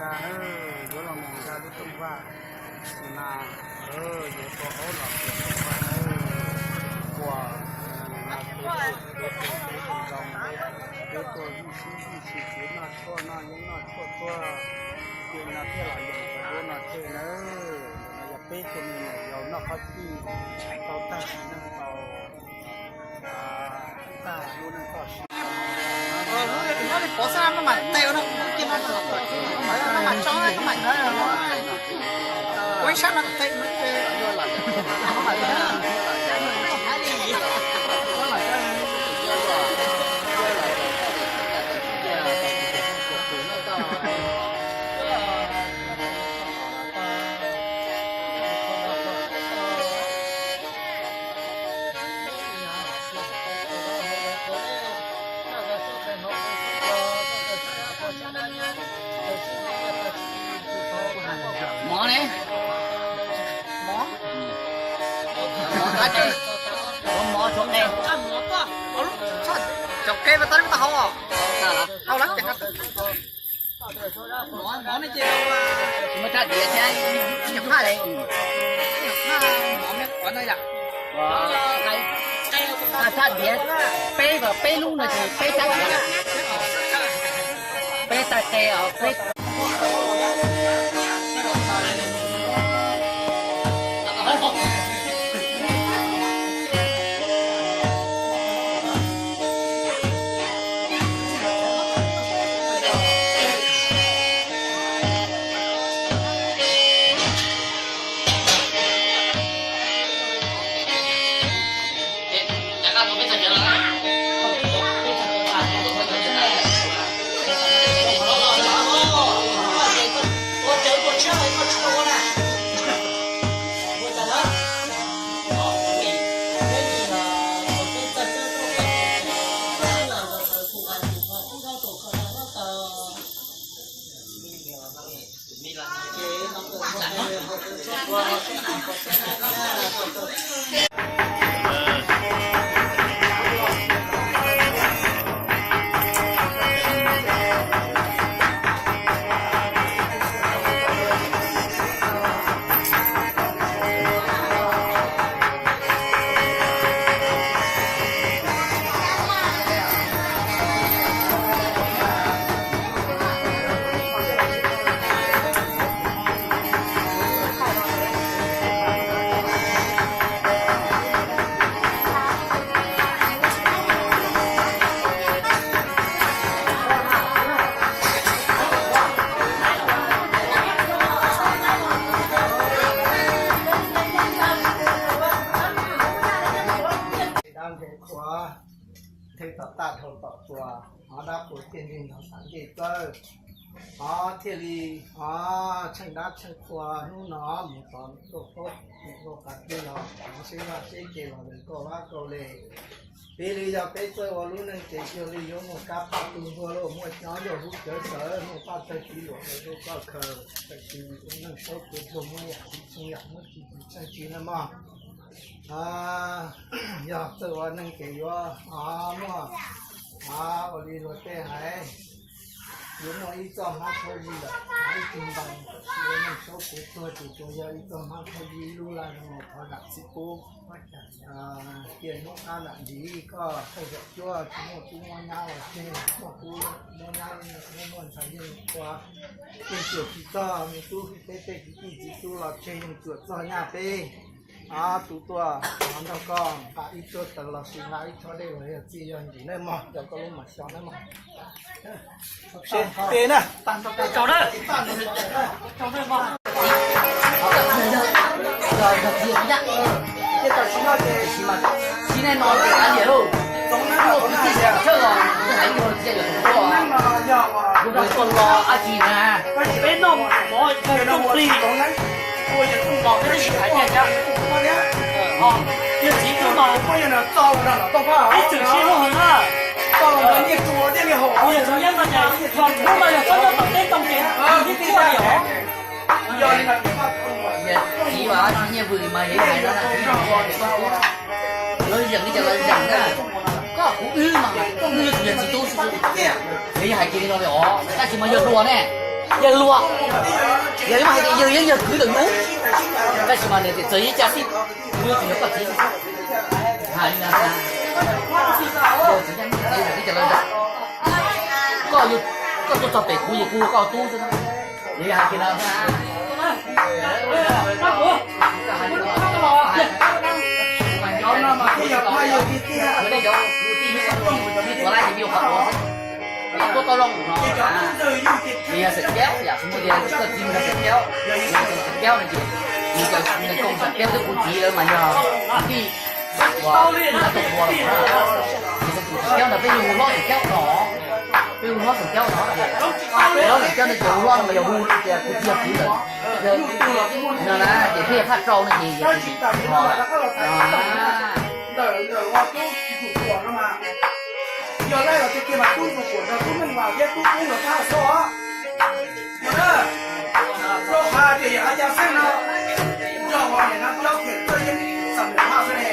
Yuav los mus nkag lub rooj vag na, yuav tua aub los tua rooj vag na, ua na, zoo, yuav tua ib sib ib si, yuav noj tshuaj noj yeeb noj tshuaj tuaj, ces no thiaj los yeem qhov duab no thiaj nawb. Ntawm no yog peb tug me nyuam yaus noj qab tij tau tag sim neej tau tag lub neej txoj sia. Nyob li pov xab maj mam tes no, maj mam tso, maj mam ua ib sab no tes. Mov ne? Mov? Mov qab tes, mov tshuav qe. Tshuav qe mas tau lub taub hau. Tau lawm ces mov, mov no ces muaj rab diav thiab ib nyuag phaj li. Ib nyuag phaj mov me qhuav no yom. Rab diav peb, peb lub no ces peb rab diav, peb tais qe os, peb. Dab ntse qhuav, nthe tom taj dhau tom tsuas, hov dab qhuas thiaj li nrog xav ncej txawj. Hov thiaj li, hov tsheej dab tsheej qhua hnub no mus tom niam lauj kaub niam lauj qab tij los hov seb vaj seb tsev los lawm kauj vab kauj le. Piv li yog peb txawj ua lub neej ces yog li yuav muaj kab phaj tu npua lauj, muaj cov yog hub cawv tawv, muaj paj tawg tiv luam tawv txoj khaws, tawm tis ua neej saub kev tuag muab yam tsis tsheej yam muab tsis tsis tsheej tsis na mog. Yog txawj ua neeg ces yuav muaj, ua li luag tej hais, yuav muaj ib txoj hmab thawj li lawm, ib tug ntoo, ua neej saub kev tuag ces tsuas yog ib txoj hmab thawj li ib lub laj zoo los thov zam txim pub. Tiaj hnub qab nram ntsis koj thawj zaum cuab tsis muaj tub muaj nyab los tseg, muaj tub muaj nyab muaj ntxhais yeej ua, yeej cuam tsis txog me tub peb tej kwv tij txiv tub los tseg yeej cuam txog nyaj peb. Tus tuaj nrog koj nqa ib tsuab taws los sis nqa ib tsuab dej los yog txij yog ntsim nawb mog, coj koj lub mas xyov nawb mog. Tag nrho na. Tsis ne no ces kav liam lauj. Ua kwv tij sawv los hais ib lo cia yog tus tuaj, tus tuaj los dab tsi na. Peb noj mov rooj plig, ua yawg tuaj los peb twb tsis hais tiag tiag. Yawg txiv tuaj los ib txwm sib hlub heev na. Yawg txiv yeeb no ces hnub no yog txhob nyob tom teb ntoo ces ib txuaj li os. Yawg txiv mas tsis nyiaj vwm mas yawg hais no na, lawv zeem li cas los zeem na. Koj kuv wb mas, wb yog tus yawg txiv tub xwb. Yawg hais kiag li no li os, tab sis mas yawg hluas ne. Yawg luag, yog li mas hais tias yawg yeej yog kwv ntawm yus, tab sis mas nws tias txawm yog cas xij, kuv yuav tsum yog koj txiv xwb. Hais li no, koj tuaj txog pem kuv ces kuv hu koj tub xwb. Yog hais tias no, kuv nej cov kwv tij, kuv tij, kuv tij tuaj tau zoo no, yog Xeem Caub, yam xws li tias koj txiv mus rau Xeem Caub, Xeem Caub no ces nws cov neeg koom Xeem Caub thiab kuv txiv lawv mas yog kwv tij uas kuj tau tua los, ces Xeem Caub no peb hu hlob Xeem Caub no, peb hu hlob Xeem Caub no, hlob Xeem Caub no ces hu hlob no mas yog hu tias kuv txiv yog kwv lawm, no na ces peb yog thaj rau no ces yog kwv tij no. Ntawm ntawm tub tus kuam no mas, yog laij los tiag tiag mas tub tus kuam no tub meej vam thiab tub kub los thaj xwb os. Rau qhov tias yog a ca xeeb no, nrog hos niam no cob phem txawj yeeb xam niam phaj xwb ne.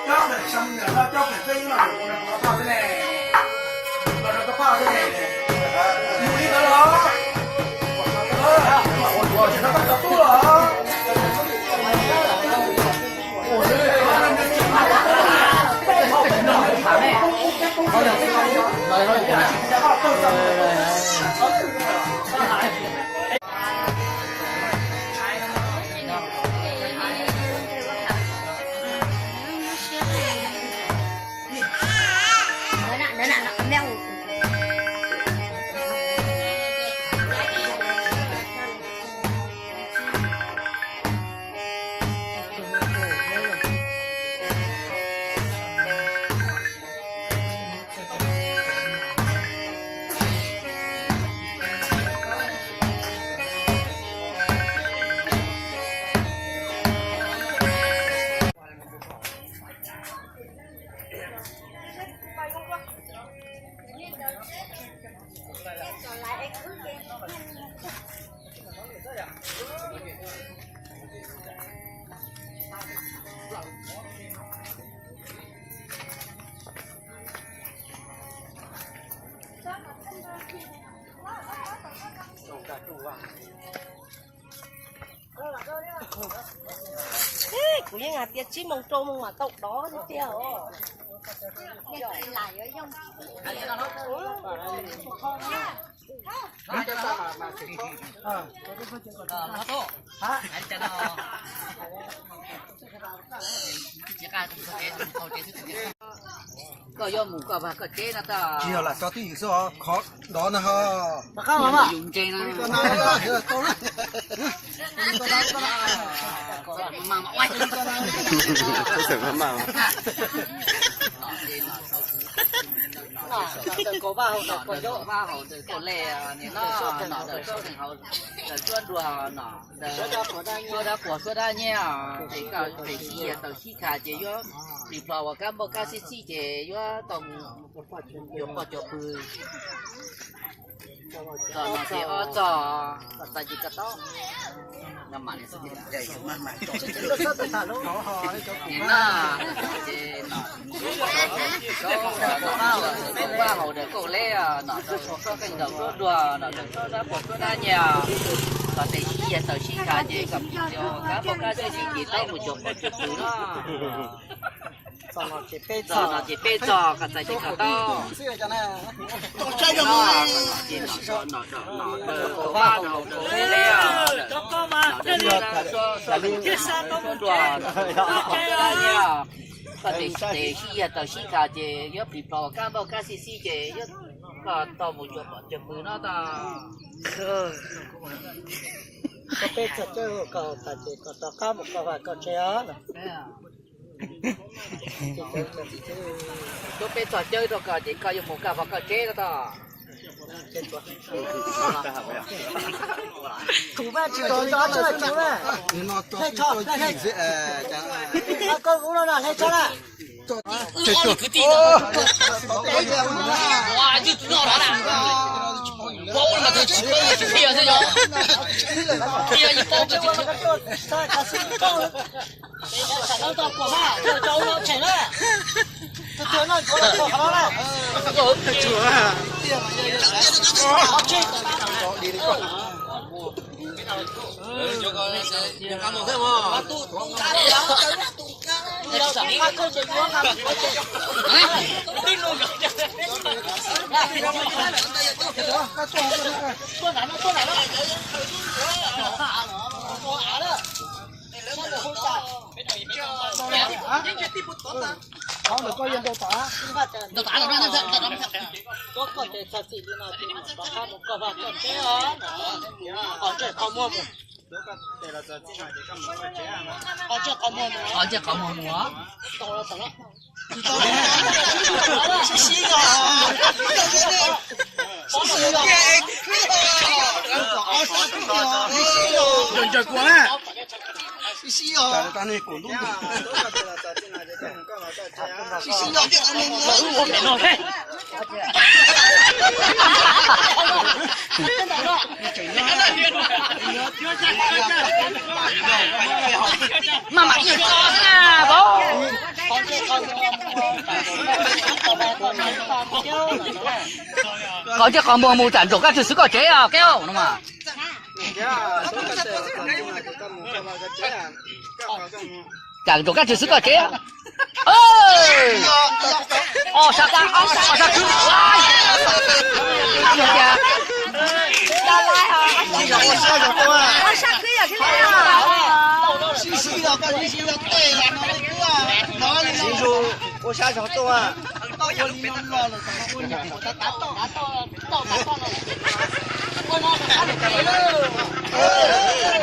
Cob phem xam niam no cob phem txawj yeeb no niam no phaj xwb ne. Los rau koj phaj xwb ne. Mus li ntawd los, los tsis rau koj cov tub los. Kuv yeej hais tias tsib moos rau moos mam tau dov tiag tiag os. Koj yuav mus koj vaj koj tsev no tag. Tsis yog lam tso twj ywm xwb os, khov dov no ho. Yus ntse no. Vaj hauv ntawm koj lej, nim no nom ntawm tsob neeg hauv, ntawm tsob nruas nom, ntawm suab dab quas suab dab nyiab, ces sib yav tawm sib kha ces yuav plis plhos uas kab npauj kab xib xib ces yuav tau mus cuag poj cuag pw. Txog no ces ob txog, txog ces koj tau. Nim no ces nom, vaj hauv ntawm koj lej, nom rau tsob qeej ntawm suab nruas, nom rau suab dab quas suab dab nyiab, kom tes sib yav tawm sib kha ces kom plis plhos kab npauj kab xib xib ces tau mus cuag poj cuag pw no. Txog no ces peb txog, kom txais ces kom tau. Ces nom, nom ntawm vaj hauv ntawm koj lej, nom ntawm suab dab quas suab nruas, nom ntawm suab dab nyiab, koj tes sib yav tawm sib kha ces yuav plis plhos kab npauj kab xib xib ces yuav koj tau mus cuag poj cuag pw no tag. Koj peb txog cawj koj tas ces koj rov qab mus koj vaj koj tsev os. Koj peb txog cawj rau koj ces koj yuav mus koj vaj koj tsev no tag. Tus vaj tsis tau cov tsev tsuv na. Hle tso, hle, hle. Koj ub no na, hle tso na. Kwv tij, ua tus no na, paub mas tus tsis paub tus qhia xwb yog, qhia ib paub tus tsis qhia. Tsam no tau kuam na, tsam no tshem na. Tus twg no tshuav los tshuav qhov no na. Tshuav. Qhov ntej qhov muag mus. Ntsaws kuv na. Sib sib os. Maj mam ib tso xwb na, vauv. Qhov ntsej qhov muag mus tsam ntsaum koj tsis xwb koj tsev os, Kev no mas. Tsam ntsaum koj tsis xwb koj tsev. Os, sab khwb. Sib sib os, koj sib sib os, tej no li ua sab zog tuaj. Ua li no los lawm, ua li no.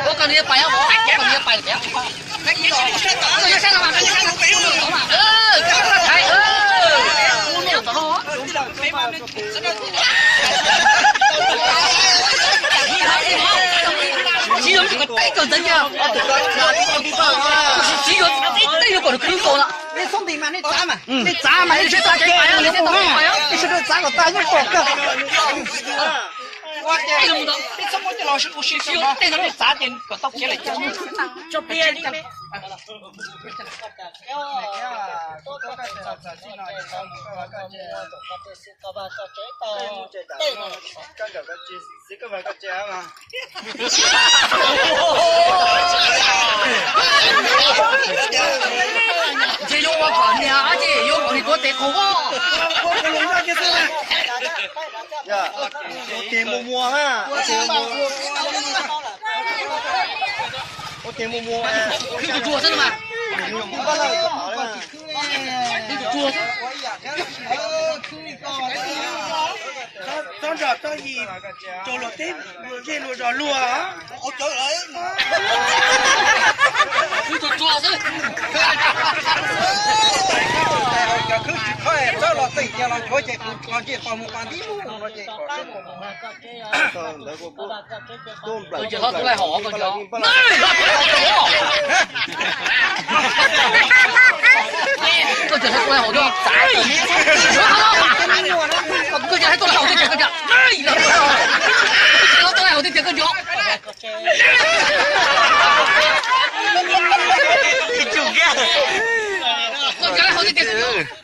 Ua koj nws pais, ua koj nws pais. Tsis yuav, tsis yuav kom nws khwb nkaus lawm. Nej txhob nti mas nej txav mas, nej txav mas nej sib txav kev, nej sib txav kom tag nyob pom kawg. Ua ces nej txhob muab coj los ua si, tej no nej txav ces kom tau kev lawm ces. Ntshe yuav ua kom niag dab tsi yuav kom nws tuav tes qhov voj. Ua tes muag muag na. Ua tes muag muag. Khwb tsuag tsuag xwb no mas. Khwb tsuag tsuag xwb. Txhob nrog txhob yim rau luag teb luag zej luag zos luag. Khwb tsuag tsuag xwb. Cov khwb tsis khob txawb los txeem tias los nchuav ces kuv qhov ntsej qhov muag pas ntib lug no ces. Koj cov hlob tub laij haum koj cov. Koj cov hlob tub laij haum cov. Koj cov hlob tub laij haum cov. Koj cov hlob tub laij haum cov koj cov. Koj cov hlob tub laij haum cov.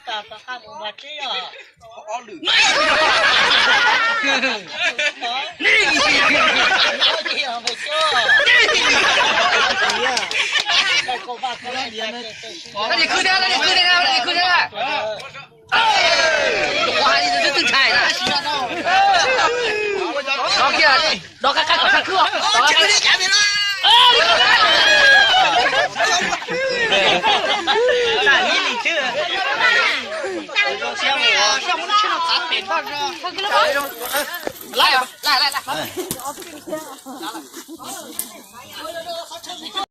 Leej niam khwb thiab, leej niam khwb thiab, leej niam khwb thiab. Ua hais li twb ntshai na. Rov kiag, rov qab qab kom sab khwb. Laij, laij, laij.